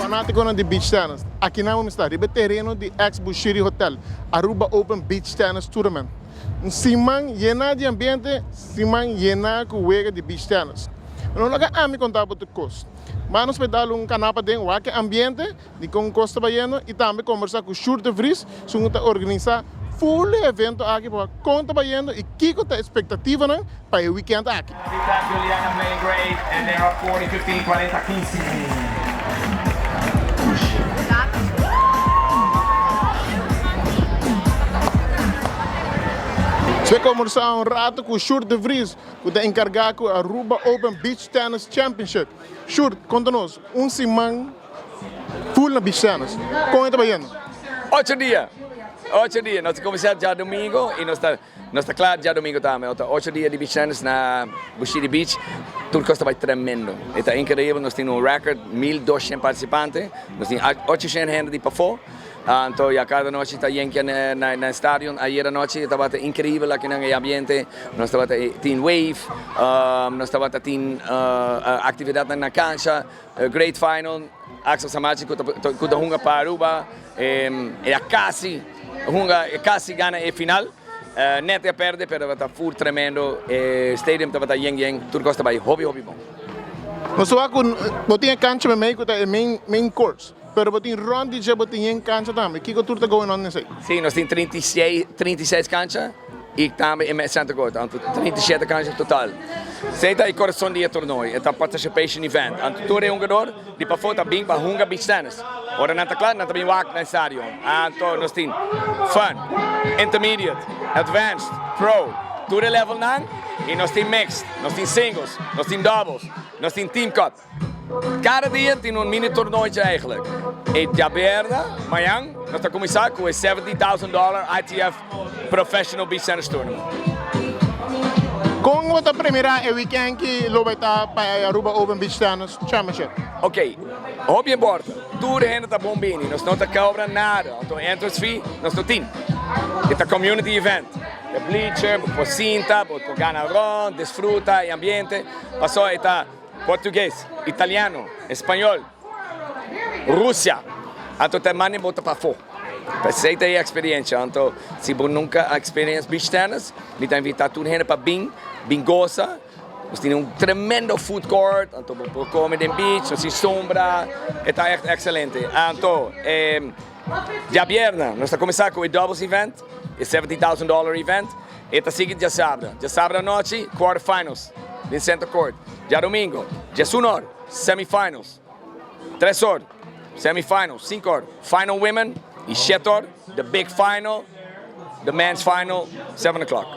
Fanaticonan di Beach Tennis, aki nan bo mester ta riba e tereno di ex Bushiri Hotel, Aruba Open Beach Tennis Tournament. Un siman yena di ambiente, siman yena cu wega di beach tennis. No laga ami conta bo tur cos. Mas nos por dal un canapa den wak e ambiente di con cos ta bayendo y tambe conversa cu Sjoerd de Vries, esun cu ta organisa full e evento aki pa wak con ta bayendo y kico ta expectativanan pa e weekend aki. Nos conversa un rato cu Sjoerd de Vries cu ta encarga cu Aruba Open Beach Tennis Championship. Sjoerd, conta nos, un siman full na beach tennis, con e ta bayendo? Ocho dia, ocho dia. Nos ta cuminsa djadomingo y nos ta Nos ta kla djadomingo tambe, ota ocho dia di beach tennis na Bushiri Beach, tur kos ta bai tremendo. E ta increibel, nos tin un record 1200 participante, nos tin 800 hende di pafó, anto ya kada nochi ta yenkia na e stadion. Ayer anochi tabata increibel akinan e ambiente, nos tabata tin wave, nos tabata tin actividadnan na cancha, great final, Axel Samachi cu ta hunga pa Aruba. E a casi hunga, e casi gana e final. Net e a perde, pero tabata full tremendo. E stadium tabata yen yen, tur cos ta bay hopi hopi bon. Nos wak cu bo tin e cancha memey cu ta e main main course, pero bo tin rond di dje bo tin yen cancha tambe. Kico tur ta going on esey? Si, nos tin 36, 36 cancha y tambe e center court, anto 37 cancha total. Esey ta e corazon di e torneo, e ta participation event. Anto tur e hungador Di pafó ta bin pa hunga beach tennis. Ora nan ta kla, nan ta bin wak na e stadion. Anto nos tin Fun, Intermediate, Advanced, Pro, tur e levelnan i nos tin Mixed, nos tin Singles, nos tin Doubles, nos tin Team Cup. Kada dia tin un mini tornoitje eigenlijk. E djaberna, mañan, nos ta kuminsá ku e 70,000 dollar ITF Professional Beach Tennis Tournament. Kon bo ta premira e weekend ki lo bai ta pa e Aruba Open Beach Tennis Championship? Ok, hopi importa. Tur hende ta bon bini, nos no ta cobra nada, anto entrance fee nos no tin. E ta community event. E bleacher, bo por sinta, bo por gana rond, disfruta e ambiente. Paso e ta Portugues, Italiano, Español. Rusia, anto ta manda bo ta pafó. P'esei ta e experiencia. Anto si bo nunca a experience beach tennis, mi ta invita tur hende pa bin, bin goza. Nos tin un tremendo food court, anto bo por come den beach, nos tin sombra, e ta echt excelente. Anto e djabierna nos ta cuminsa cu e doubles event, e 70,000 dollar event, e ta sigui djasabra. Djasabra anochi, quarter finals den center court. Djadomingo, djesunor. Semifinals, tres or, semifinals, cinco or, final women y shete or, the big final, the men's final, seven o'clock.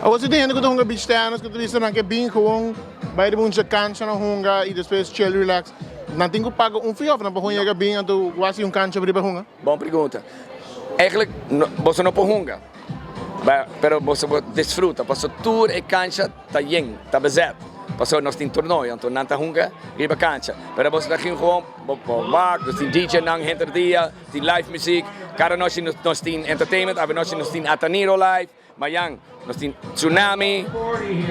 Awor si tin hende ku ta hunga beach tennis ku ta bisa nan ke bin gewoon bai riba un cancha nan hunga y despues chill relax, nan tin ku paga un fee of nan por gewoon yega bin anto wak si un cancha riba hunga? Bon pregunta. Eigenlijk boso no por hunga, pero boso por disfruta pasobra tur e cancha Ta yen, ta bezet, pasobra nos tin tornoyo, anto nan ta hunga riba cancha. Pero boso ta gin gewoon bo por wak, nos tin DJ nan henter dia, tin live muziek, cada nochi nos tin entertainment, awe nochi nos tin Ataniro live, mayan nos tin Tsunami,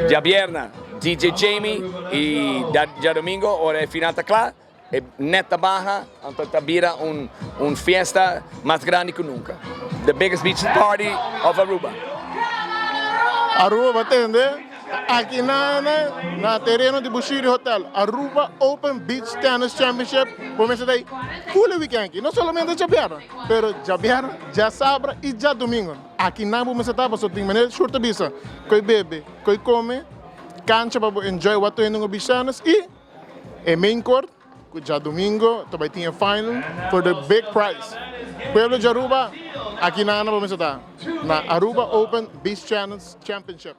diabierna DJ Jamie y diadomingo ora e final ta cla, e net ta baha, anto ta bira un un fiesta mas grandi cu nunca. The biggest beach party of Aruba. Aruba ba tende aki na na tereno di Bushiri Hotel, Aruba Open Beach Tennis Championship bo mester ta full e weekend aki, no solamente djabièrnè, pero djabièrnè, djasabra y djadomingo. Aki nan bo mester ta pasobra tin manera Sjoerd ta bisa, koe bebe, koe come, cancha pa bo enjoy wak tur hende cu beach tennis y. E main court cu djadomingo ta bay tin e final for the big prize. Pueblo di Aruba, aki nan bo mester ta na Aruba Open Beach Tennis Championship.